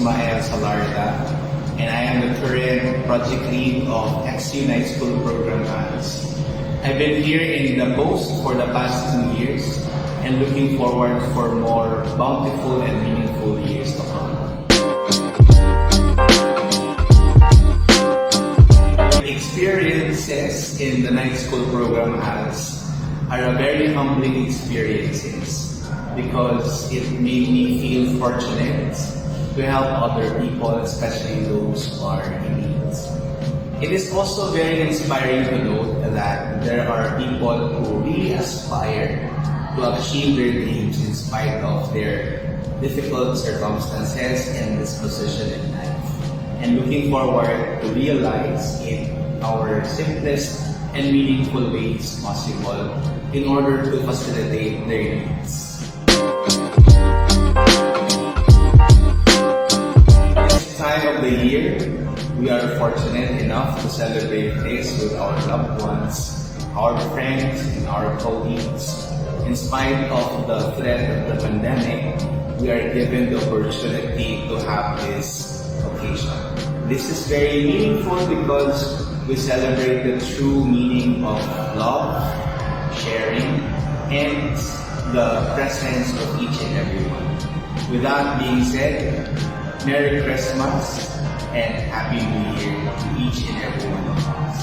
Ismael Salarda, and I am the current project lead of XU Night School Program ALS. I've been here in the post for the past 2 years and looking forward for more bountiful and meaningful years to come. Experiences in the night school program ALS are a very humbling experiences because it made me feel fortunate to help other people, especially those who are in need. It is also very inspiring to note that there are people who really aspire to achieve their dreams in spite of their difficult circumstances and disposition in life, and looking forward to realize in our simplest and meaningful ways possible in order to facilitate their needs. This time of the year, we are fortunate enough to celebrate this with our loved ones, our friends, and our colleagues. In spite of the threat of the pandemic, we are given the opportunity to have this occasion. This is very meaningful because we celebrate the true meaning of love, sharing, and the presence of each and every one. With that being said, Merry Christmas and Happy New Year to each and every one of us.